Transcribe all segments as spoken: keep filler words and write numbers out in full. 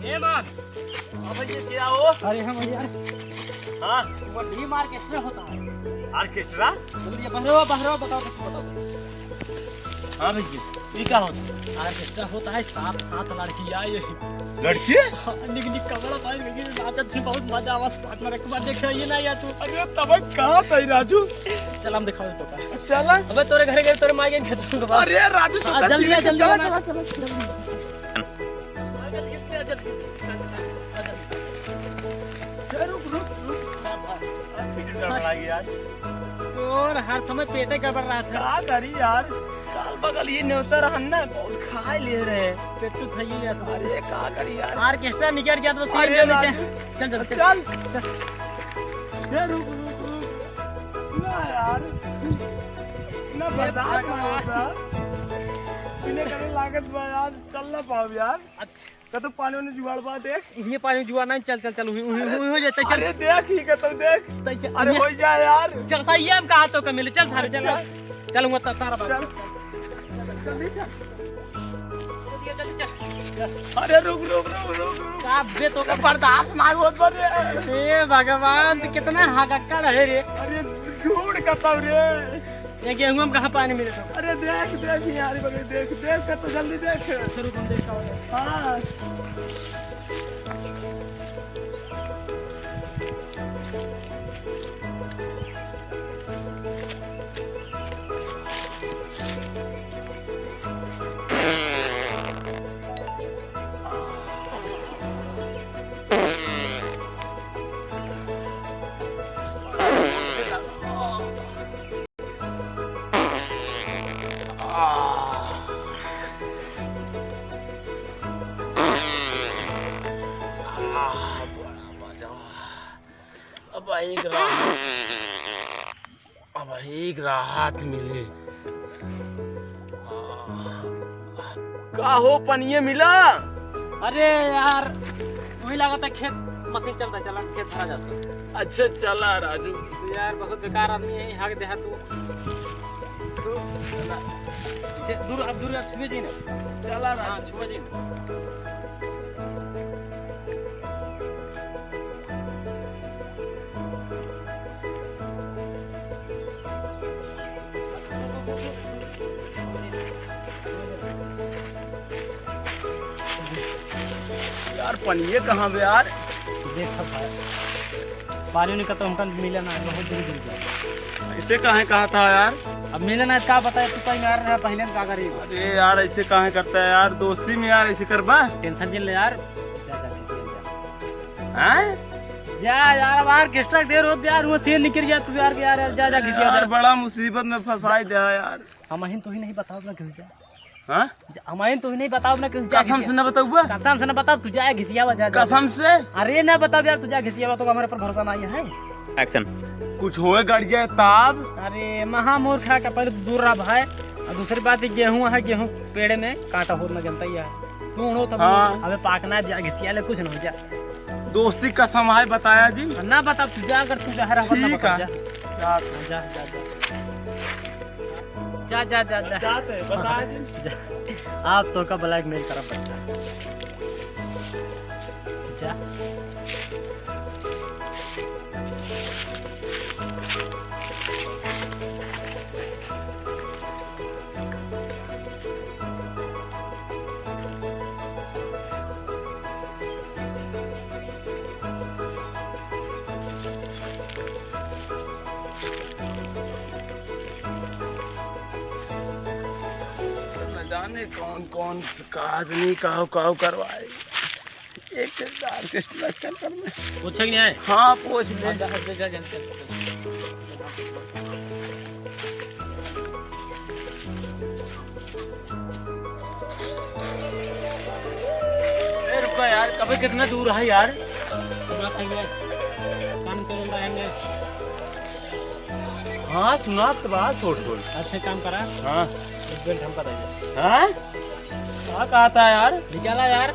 ए मान। हाँ भैया, क्या हो? अरे हाँ भैया। हाँ। वो डी मार्केट में होता है। ऑर्केस्ट्रा? बोलिए, बहरो, बहरो, बताओ, बताओ, बताओ। हाँ भैया, ये क्या होता है? ऑर्केस्ट्रा होता है, सात, सात लड़की आई है। लड़की? हाँ, निक, निक कपड़ा पहन के, नाचत थी, बहुत मजा आवा, पार्टनर, एक बार देखो, ये ना यार तू। अरे, तब कहाँ था राजू? चल, हम दिखाओ तो का। चल। अबे, तोरे घर गए, तोरे माँ के खेत में। अरे, राजू, तो हाँ, जल्दी आ, जल्दी आ, चल, ना। चल, चल, चल। ए, रुक, रुक, रुक। और हर समय पेटे गड़बड़ रहा था। का करी यार, काल बगल ये नेवता रहन ना, बहुत खाए ले रहे। पेट तो खाइए यार। अरे का करी यार। ऑर्केस्ट्रा निकल गया तो अरे सीन राजू। चल, चल, चल। चल। ए, रुक, रुक, रुक। ना यार, ना बर्दाश्त ना होता। पीने करे लागत बा यार, चल ना पाओ यार। अच्छा। का तो पानी वानी जुगाड़ बा, देख। इहे पानी जुगाड़ नहीं, चल, चल, चल, उही, उही, उही हो जाता, चल। अरे देख, ही का तो देख। तो चल, अरे इहे हो जा यार। चल, सही है, हम कहा तो का मिले, चल, सारे, चल। अच्छा। चल, हुआ ता-, तारा बात। चल। जल्दी चल। जल्दी चल। अरे रुक, रुक, रुक, रुक, रुक। का बे तो का बर्दाश्त ना होत बा रे। ए भगवान, तो कितना हाहाकार है रे। अरे झूठ का तो रे। ये गेहूं में कहाँ पानी मिले तो? अरे देख, देख यार, बगल देख, देख कर तो जल्दी देख। शुरू तुम देखता हो। हाँ। अब एक राहत, अब एक राहत मिली। का हो, पनिये मिला? अरे यार, वही लागत है खेत मशीन चलता, चला खेत भरा जाता। अच्छा चला राजू। तो यार बहुत बेकार आदमी है, हाक देहा तू। तू चला। इसे दूर, अब दूर, अब छुए जी ना। चला राजू। हाँ, छुए जी ना। यार, पनिये कहाँ बे यार? देख भाई, पानी नहीं कहता, हमका मिला ना, बहुत दिन दिन गया। ऐसे काहे कहा था यार? अब मिले ना, का बताए, तू कहीं यार रहा, पहले में का करी? अरे यार, ऐसे काहे करता है यार, दोस्ती में यार, ऐसे करबा? टेंशन जिन ले यार। जा, जा, खींच ले, जा। हैं? जा यार, अब ऑर्केस्ट्रा के देर होत यार, वो सीन निकल गया तू यार के यार, यार, जा, जा, खींच ले, यार, जा। बड़ा मुसीबत में फंसाई दिया यार। हमहिन तो ही नहीं बताओ ना, खींच जा। हाँ? जा, हमहिन तो ही नहीं बताओ ना, खींच जा, कसम खींच से जा। ना बताऊबा? कसम से ना बताओ, तू जा, घिसियावा, जा, जा, जा। कसम से? अरे ना बताओ यार, तू जा, घिसियावा, तो हमारे पर भरोसा नहीं है। एक्शन। कुछ होए गड़ जाए तब? अरे महामूर्खा का, पहले तू दूर रहा भाई, और दूसरी बात, ये गेहूं है, गेहूं पेड़े में कांटा होत ना, जनता ही है। तू उड़ो तब हाँ। अबे पाकना जा, घिसिया ले, कुछ ना हो जा। दोस्ती कसम है, बताया जी। ना बता, तू जा, अगर तू जा रहा, ठीक ना बता, है। जा। जा। जा, जा, जा, जा। जा, जा, जा, जा। जाते हैं, बताया जी। जा। आप तो का ब्लैकमेल करब बच्चा। जा। न जाने कौन कौन का आदमी काव काव करवाए। एक बार के लक्षण कर में। पूछे कि नहीं आए? हाँ, पूछ ले। हाँ, जा, जा, जा, जा, जा। ए, रुका यार, अबे कितना दूर है यार? सुना था ये। कान के रहेंगे। हाँ, सुना तो बा, छोट बोल। अच्छा, काम करा। हाँ। एक बेल्ट हमका दे दे। हाँ? का कहता है यार? निकाला यार।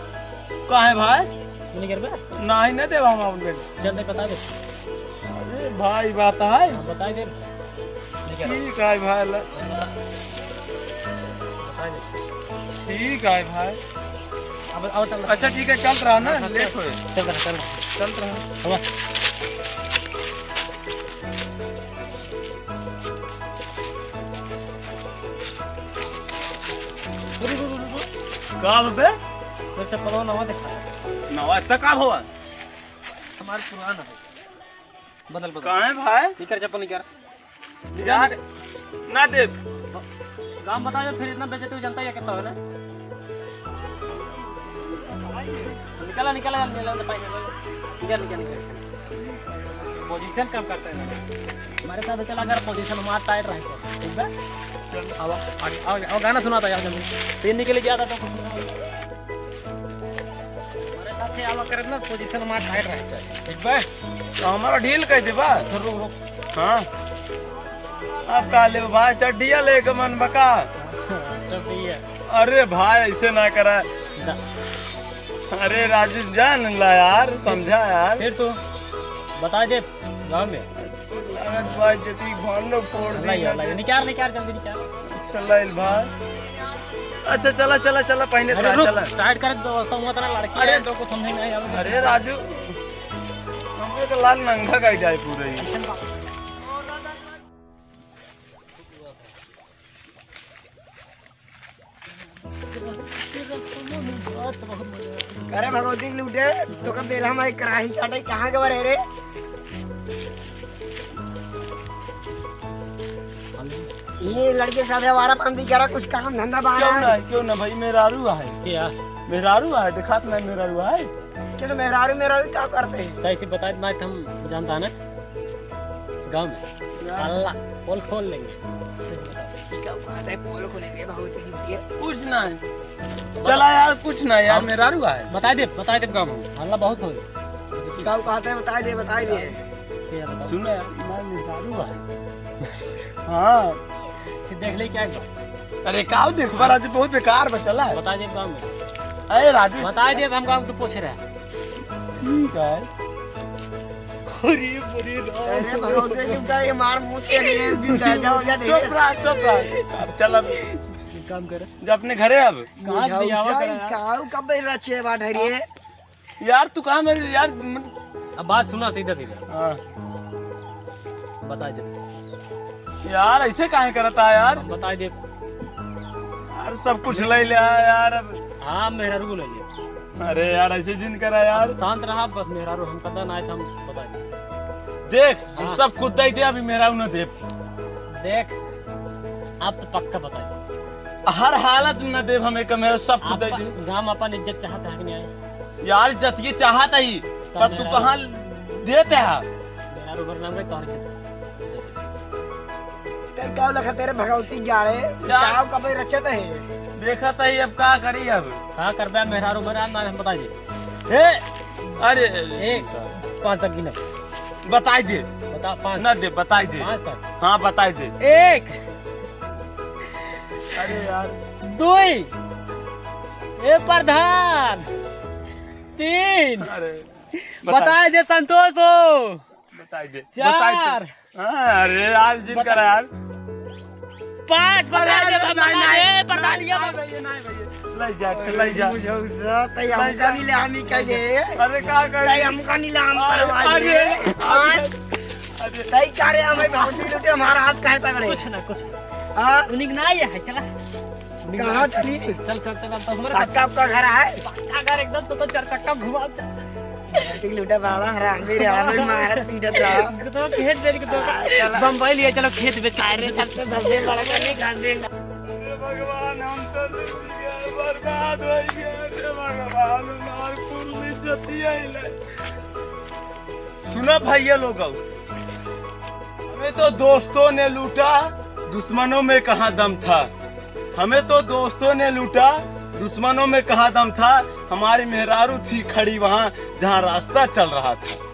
का है भाई? तू नहीं करबे? नहीं, नहीं देवा हम अपन बेल्ट। जल्दी बता दे। अरे भाई, बात है। हाँ, बता दे। निकाल। ठीक है भाई, ल- बता दे। ठीक है भाई। आओ, चल। अच्छा, ठीक है, चलत रहा ना, हाँ, हाँ, लेट होए। चलत रहा, चलत रहा। चलत रहा। हवा। रुक, रुक, रुक, रुक। का बे? तो चप्पलवा नवा देखा। नवा, इतना का हुआ? हमार पुरान है। बदल, बदल। काहे भाई? निकर चप्पल निकर। यार, ना देब। गाँव बता दे, फिर इतना बेइज्जती हो जनता क्या करता हो ना? निकला, निकला, निकला, निकला, निकला। निकल, निकल, निकल। पोजीशन कम करता है ना। हमारे साथ चला अगर पोजीशन हमारा टाइट रहे तो, ठीक बा? चल, आवा, आगे, आगे, आगे, गाना सुनाता यार जल्दी। तीन निकल गया था तो कुछ नहीं। हमारे साथ ही आवा करे ना, पोजीशन हमारा टाइट रहे तो, ठीक बा? तो हमारा ढील कह देबा। रुक, रुक। हाँ। अब का लेबे भाई, चड्डिया लेके मन बका? चड्डिया। अरे भाई, ऐसे ना करा। दा। अरे राजू, जान ला यार, समझा यार। फिर तो बता दे गाँव में। लागत भाई, जति भांडो फोड़ दी। नहीं, नहीं, निकार, निकार, जल्दी निकार। चला इल भाई। अच्छा, चला, चला, चला, पहले अरे चला, रुक, चला। टाइट कर दो, तो मत ना लड़की अरे है, तो कुछ समझ नहीं आया। अरे राजू, हमरे के लाल नंगा का जाए पूरा ही। अरे भगवती के लूटे, तो कब बेला हमारे कराही चाटे, कहाँ के बरे रे? ये लड़के साथ आवारा पांती करा, कुछ काम धंधा बाहर क्यों है? ना, क्यों ना भाई, मेहरारू है। क्या? मेहरारू है, दिखात ना मेहरारू है। क्या तो मेहरारू, मेहरारू क्या करते हैं? तो ऐसे बता देना, हम जानता है ना, गाँव में। क्या? अल्लाह, पोल खोल लेंगे। क्या बात है, पोल खोलेंगे, बहुत ही ये। कुछ ना है। चला यार, कुछ ना यार, हम मेहरारू है। बता दे, बता दे गाँव में, हल्ला बहुत हो। क्या कहते हैं, बता दे, बता दे। क्या बता? सुन ना यार, मैं मेहरारू है। हाँ। फिर देख ले क्या है? अरे का देखबा राजू, बहुत बेकार बचला है। बता दे गाँव में। अरे राजू। बता दे, हम गाँव तो पूछ रहे हैं। ठीक है। अरे, अरे राम। अरे भगवती जी का ये मार मुंह से नहीं है, जिंदा जाओ, जा दे। चुप रहा, चुप रहा। अब चल, अब एक काम कर। जा अपने घरे अब। कहाँ से आवा मुझे करा? काऊ कब रचे बात है रे? यार, तू कहाँ मेरे यार, म- अब बात सुना सीधा सीधा। हाँ। बता दे। यार, ऐसे काहे करता है यार? हम बता दे। यार, सब कुछ ले लिया यार अब। हाँ, मेहरारू को ले लिया। अरे यार, ऐसे जिन करा यार। शांत रहा, बस मेहरारू हम पता ना है, हम बता दे। देख, हम हाँ। सब कुछ दे दे, अभी मेहरारू न दे। देख, आप तो पक्का बता दे। हर हालत में न देब हम एक मेहरारू, सब कुछ आप दे दे। गाँव अपन इज्जत चाहत है कि नहीं? यार, इज्जत ये चाहत ही, तब पर तू मेरा कहाँ देते है? मेरा उम्र ना गई, तोहर इज्जत। तै का लखा तेरे भगवती जाड़े, यार। का कबे रचत है? देखत ही, अब का करी अब? का करबे, मेहरारू मेरा ना हम बताइए। हे! अरे! एक, पाँच तक गिने। बताई दे। बता, पाँच। ना दे, बताई दे। पाँच तक। हाँ, बताई दे। एक। अरे यार। दुई। ए प्रधान। तीन। अरे, बताई। बताई दे संतोष हो। बताई दे। चार। बताई दे। हाँ, अरे यार, जिन बता। करा यार। पाँच अरे, बताई दे, अरे, बाबा, नहीं, नहीं। ए प्रधान, ये नहीं भैया, नहीं भैया। ले जा, ले जा। बुझौसा, तै ले हमका जा। नहीं ले, हम ही कह दे। अरे, का कर तै रही? हमका नहीं ले, हम अरे, करवा अरे, दे। हाँ? अरे। तै का रे, हमें बहुत ही लुटे, हमारा हाथ काहे पकड़े? कुछ ना, कुछ ना। हाँ? उन्हीं का ना ये है, चला। कहाँ चली? चल, चल, चल, अब तो हमारे साथ आपका घर है? पक्का घर एकदम, तो, तो चार चक्का घुमा, चल। ठीक लूटा बाबा, हरामी रे, हमें मारत पीटत रहा। तो खेत बेच के तो आ, चला। बम्बई लिए चलो, खेत बेच के। अरे, तब तो धंधे बड़ा करने का दिन। अरे भगवान, हम तो जिंदगी बर्बाद हो गया। अरे भगवान, हमार कुल इज्जत ही है ले। सुना भैया लोगों, हमें तो दोस्तों ने लूटा, दुश्मनों में कहाँ दम था। हमें तो दोस्तों ने लूटा, दुश्मनों में कहाँ दम था। हमारी मेहरारू थी खड़ी वहाँ, जहाँ रास्ता चल रहा था।